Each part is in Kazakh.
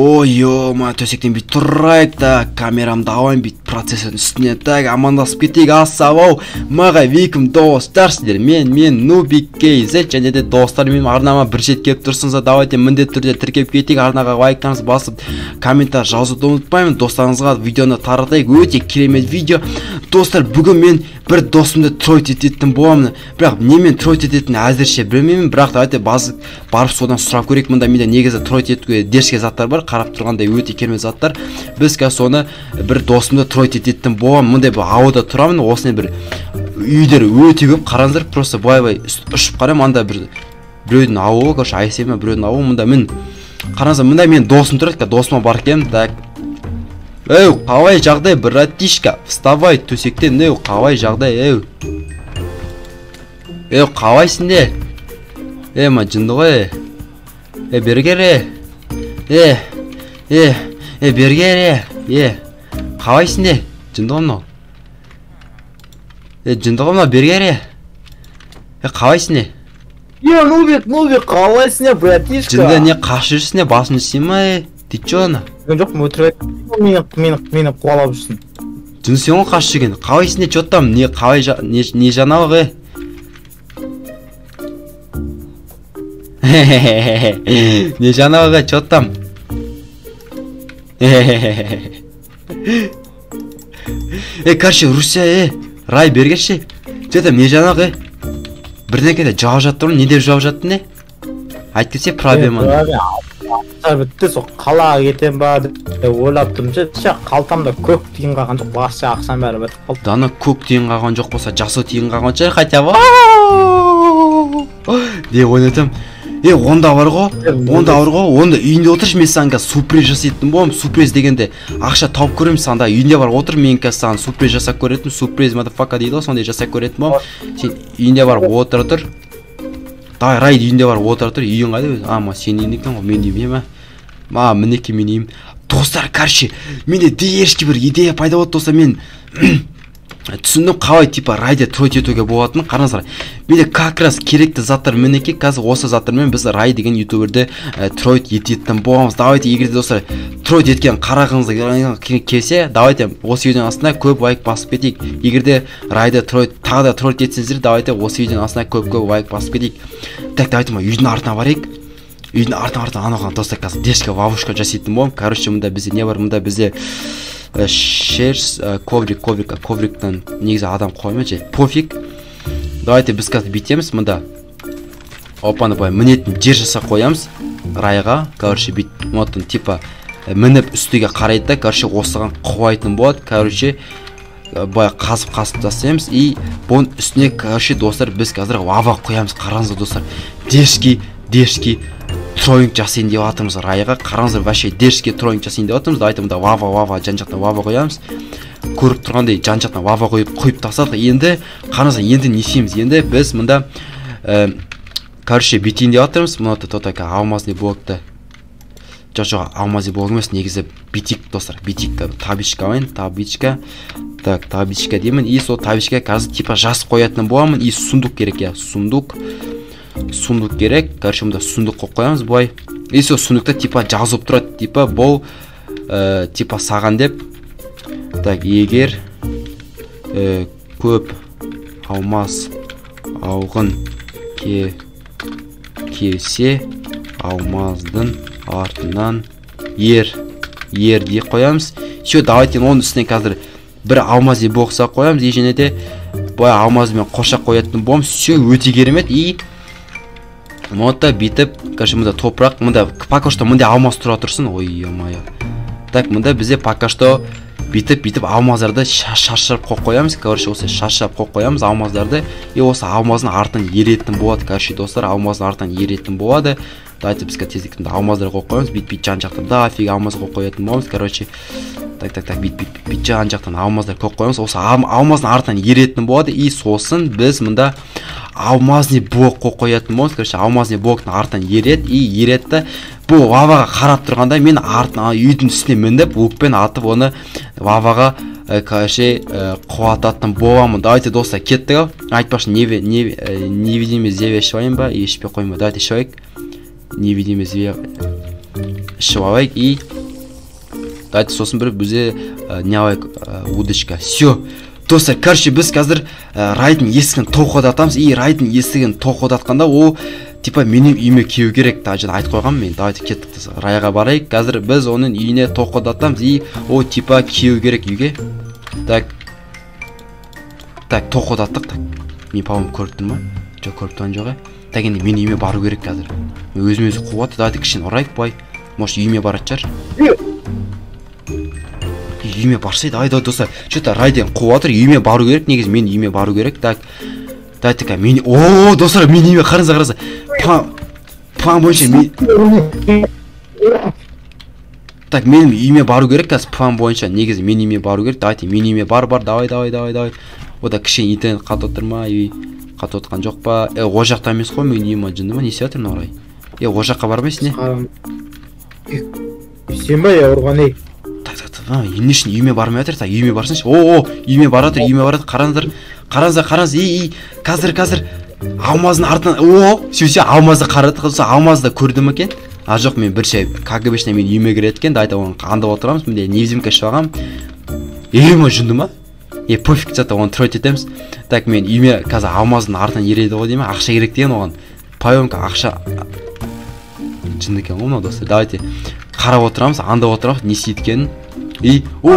Ой, ё-ма, төсектен бүйтіп тұрайық та, камерамды алайын бүйтіп процессордың үстіне. Так, амандасып кетейік. Ассалаумағалейкум, достар, сіздер мен Нубик KZ және де достар, менің арнама бір рет келіп тұрсыңыздар, давайте міндетті түрде тіркеліп кетейік, арнаға лайктарыңызды басып, комментарий жазуды ұмытпаймын, достарыңызға видеоны таратайық, өте керемет видео. Достар, бүгін мен бір досымды тройт ететін боламын, бірақ немен тройт ететінін әзірше білмеймін, бірақ давайте барып содан сұрап көрейік. Мында менде негізі тройт етуге дерзкий заттар бар, қарап тұрғандай өте керемет заттар. Біз қазір соны бір досымды тройт ететін боламын. Мындай бір ауылда тұрамын, осындай бір үйлер өте көп, қараңыздар, просто былай-былай ұшып қараймын, анда бір біреудің ауылы, короче, Айсей ма, біреудің ауылы. Мында мен қараңыздар, мында менің досым тұрады, досыма барып келемін. Так, әу, қалай жағдай, братишка, вставай төсектен, әу, қалай жағдай, әу, әу, қалайсың де, е, ма, жынды ғой, е, бері кел, е, е, е, е, бері кел, е, е, қалайсың де, жынды ғой мынау, е, жынды ғой мынау, бері кел, е, е, қалайсың де? Е, Нубик, Нубик, қалайсың де, братишка? Жынды, не қашып жүрсің де, басын жесең ма, е? Ты чё, ана? Мен жоқпын, өтірік айттым. Мені қуалап жүрсің. Жынды сен ғой қашып жүрген. Қалайсың де, чё там, не қалай не жаңалық, е? Не жаңалық, е, чё там? Е, короче, Руся, е, Рай, бері келші. Чё там, не жаңалық, е? Бірдеңе де жауап жатыр, не деп жауап жаттың, не? Айтып кетсе, проблеманы. Бітті, сол қалаға кетем ба деп ойлап тұрмын ше, ше, қалтамда көк тиын қалған жоқ, басша ақшам бәрі бітіп қалды. Дана көк тиын қалған жоқ болса, жасыл тиын қалған шығар, хотя бы. Деп ойлатам. Е, онда бар ғой, онда бар ғой, онда үйінде отыршы, мен саған қазір сюрприз жасайтын боламын. Сюрприз дегенде ақша тауып көремін, саған да үйінде барып отыр, мен қазір саған сюрприз жасап көретінмін. Сюрприз мадафака дейді ғой, сондай жасап көретін боламын. Сен үйінде барып отыра тұр. Давай, Рай, үйінде барып отыра тұр. Үйің қайда өзі? А, ма, сенің үйің екен ғой, менің үйім ема? Ма, мінекей менің үйім. Достар, короче, менде дерзкий бір идея пайда болды, достар. Мен түсіндім, қалай типа Райды тройт етуге болатынын. Қараңыздар, менде как раз керекті заттар мінекей, қазір осы заттармен біз Рай деген ютуберді тройт ететін боламыз. Давайте, егер де достар тройт еткен қарағыңыз келсе, давайте осы видеоның астына көп лайк басып кетейік. Егер де Райды тройт, тағы да тройт етсеңіздер, давайте осы видеоның астына көп-көп лайк басып кетейік. Так, давайте ма үйдің артына барайық. Үйдің артына анаған, достар, қазір дерзкий ловушка жасайтын боламын. Короче, мында бізде не бар? Мында бізде шерсть, коврик, коврик, ковриктен негізі адам қоймайды же, пофиг. Давайте біз қазір бүйтеміз, мында опаны былай мінетін жер жасап қоямыз Райға. Короче, бүйтіп, вот, типа мініп үстіге қарайды да, короче, осыған құлайтын болады. Короче, былай қазып-қазып тастаймыз и бұның үстіне, короче, достар, біз қазір лава құямыз. Қараңыздар, достар, дерзкий, дерзкий троллинг жасайын деп жатырмыз Райға. Қараңыздар, вообще дерзкий троллинг жасайын деп жатырмыз. Давайте мында лава, лава, жан жақтан лава қоямыз. Көріп тұрғандай жан жақтан лава қойып тастадық. Енді қараңыздар, енді не істейміз? Енді біз мында, короче, бүйтейін деп жатырмыз. Мына то-то алмазный блокты. Жоқ, жоқ, алмазный блок емес, негізі бүйтейік, достар, бүйтейік. Табличка алайын, табличка. Так, табличка деймін. И сол табличка қазір типа жазып қоятын боламын. И сундук керек, иә, сундук. Сундук керек. Короче, мында сундук қойып қоямыз былай. И сол сундукта типа жазылып тұрады, типа бұл, типа саған деп. Так, егер, көп алмаз алғын келсе, алмаздың артынан ер деп қоямыз. Всё, давайте оның үстіне қазір бір алмаз блок салып қоямыз. И және де былай алмазбен қоршап қоятын боламыз. Всё, өте керемет. И мында бүйтіп, короче, мында топырақ, мында пока что мында алмаз тұра тұрсын. Ой, ё-моё. Так, мында бізде пока что бүйтіп, бүйтіп алмаздарды шашырап қойып қоямыз. Короче, осы шашырап қойып қоямыз алмаздарды. И осы алмаздың артынан еретін болады. Короче, достар, алмаздың артынан еретін болады. Давайте бізге тезірек мында алмаздар қойып қоямыз. Бүйтіп, бүйтіп жан жақтан дофига алмаз қойып қоятын боламыз. Короче, так, так, так, бүйтіп, бүйтіп, бүйтіп жан жақтан алмаздар қойып қоямыз. Осы алмаздың артынан еретін болады. И сосын біз мында алмазный блок қойып қоятын боламыз. Короче, алмазный блоктың артынан ереді. И ереді да, бұл лаваға қарап тұрғанда мен артынан үйдің үстіне мініп, лукпен атып оны лаваға, короче, құлататын боламын. Давайте, достар, кеттік ау. Айтпақшы, невидимый зелье ішіп алайын ба? Ішпей қойма. Давайте ішіп алайық. Невидимый зелье. Ішіп алайық и давайте сосын бір бізде не алайық, удочка. Все. Достар, короче, біз қазір Райдың есігін тоқылдатамыз. И Райдың есігін тоқылдатқанда ол типа менің үйіме келу керек. Жаңа айтып қойғанмын мен. Давайте кеттік, Райға барайық. Қазір біз оның үйіне тоқылдатамыз и ол типа келу керек үйге. Так. Так, тоқылдаттық. Так. Мен по-моему көріп тұрмын ба? Жоқ, көріп тұрған жоқ. Так, енді менің үйіме бару керек қазір. Мен өзім өзі қуып жатыр. Давайте кішкене ұрайық былай. Может, үйіме баратын шығар. Үйіме барса, давай, давай, достар. Что-то Райден қуып жатыр, үйіме бару керек, негізі мен үйіме бару керек. Так. Давайте-ка, мен... О, достар, мен үйіме қараңыздар, қараңыздар. План бойынша мен... Так, менің үйіме бару керек қазір план бойынша. Негізі мен үйіме бару керек. Давайте, мен үйіме бар, бар, давай, давай, давай, давай. Ода кішкене интернет қатып отыр ма? Үй қатып отқан жоқ па? О жақта емес қой, менің үйім жынды ма? Не істеп жатыр мынау Рай? О жаққа бармайсың, не? Сен ба, ұрған, ей? Так, так, так, не үшін үйіме бармай жатыр? Так, үйіме барсыншы. О, үйіме баратыр, үйіме баратыр. Қараңыздар, қараңыздар, қараңыз. Ей, қазір, қазір. Алмаздың артынан, о, все, все, алмазды қарады, алмазды көрді ме екен? А жоқ, мен бірше, как обычно, мен үйіме кіреді екен. Давайте оны аңдып отырамыз. Мінде невидимка ішіп алғанмын. Ей, ма жынды ма? Е, пофиг, зато оны тройт етеміз. Так, мен үйіме қазір алмаздың артынан ереді ғой деймін. Ақша керек деген оған. Поемка ақша. Жынды екен ғой мынау, достар. Давайте қарап отырамыз, аңдып отырамыз, не істейді екенін. И, о,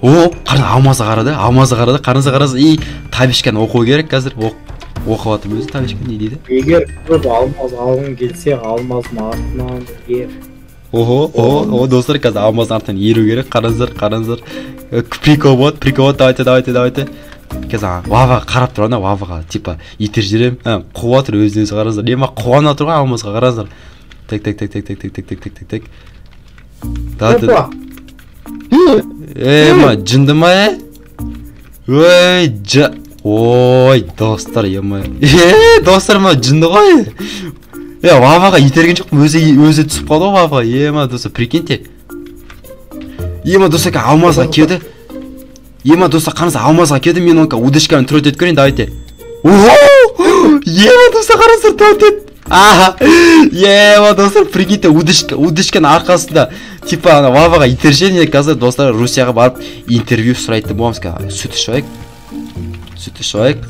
о, қараңыз, алмазды қарады, алмазды қарады, қараңыз, қараңыз. И, табишканы оқу керек қазір. Оқып жатырмын өзі, табишка не дейді? Егер көп алмаз алғың келсе, алмаздың артынан ер. Ого, о, достар, қазір алмаздың артынан еру керек. Қараңыздар, қараңыздар. Прикол болады, прикол болады. Давайте, давайте, давайте. Қазір лаваға қарап тұр ана, лаваға, типа, итеріп жіберемін. Қуып жатыр өзін өзі, қараңыздар. Ема қуанып отыр ғой алмазға, қараңыздар. Так, так, так, так, так, так, так, так, так, так, так. Давайте. Ема, жынды ма, е? Ой, жа... Ой, достар, ема. Е, достар, ма жынды ғой. Е, лаваға итерген жоқпын, өзі түсіп қалды ғой лаваға. Ема, достар, прикиньте. Ема, достар, алмазға келді. Ема, достар, қараңыз, алмазға келді. Мен оны удочкамен тройт етіп көрейін, давайте. Ого! Ема, достар, қараңыздар, тройт ет. Аха! Ема, достар, прикиньте, удочканың арқасында типа ана лаваға итерші. Қазір, достар, Русияға барып интервью сұрайтын боламыз. Сүт ішіп алайық. Сүт ішіп алайық.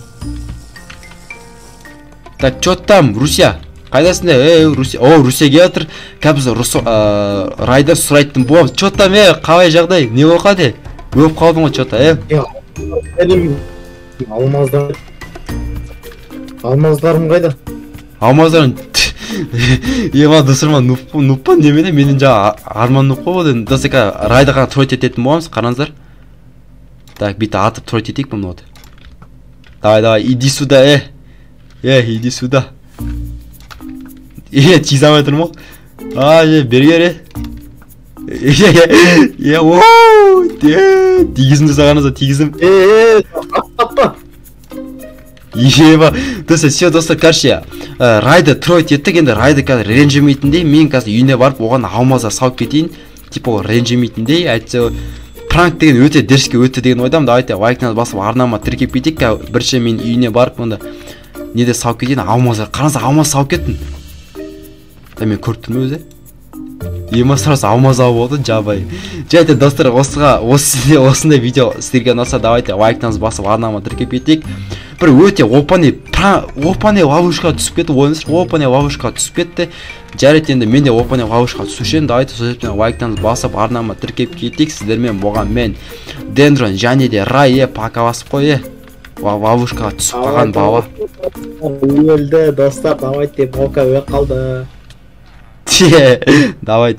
Так, чё там, Русия? Қайдасың, ей, Русия? О, Русия келіп жатыр. Қазір біз Райда сұрайтын боламыз. Чё там, ей, қалай жағдай? Не болып қалды? Өліп қалдың ғой, чё-то, е? Алмаздар. Алмаздарым қайда? Алмаздарым. Ема, достар, ма нуп па немене? Менің жаңа арман нуп қой болды. Достар, Райда ғана тройт ететін боламыз, қараңыздар. Так, бүйтіп атып тройт етейік па мынауды? Давай, давай, иди сюда, е. Е, иди сюда. Е, тизе алмай тұрмын ғой. А, е, бері кел, е. Е, о, тигізім жасағаныңызда, тигізім. Е, атпа. Еба, достар, все, достар, короче, Райды тройт еттік. Енді Райды қазір ренжімейтіндей, мен қазір үйіне барып оған алмаздар салып кетейін. Типа ол ренжімейтіндей, әйтсе пранк деген өте дерзкий өтті деген ойдамын. Давайте лайкны басып арнама тіркеп кетейік. Бірінші мен үйіне барып онда неде салып кетейін, алмаздар. Қараңыз, алмаз салып кеттім. Да, мен көріп тұрмын өзі. Ема, сразу алмаз алып болды, жабай. Жайте, достар, осындай видео сіздерге ұнаса, давайте лайктарыңызды басып арнама тіркеп кетейік. Бір өте опаны ловушкаға түсіп кетті, ойыңызшы, опаны ловушкаға түсіп кетті. Жарайды, енді мен де опаны ловушкаға түсуші едім. Давайте сол себептен лайктарыңызды басып арнама тіркеп кетейік. Сіздермен болған мен Дендрон және де Рай. Пока басып қой, ловушкаға түсіп қалған бала. Өлді, достар, давайте, пока өліп қалды. Давайте.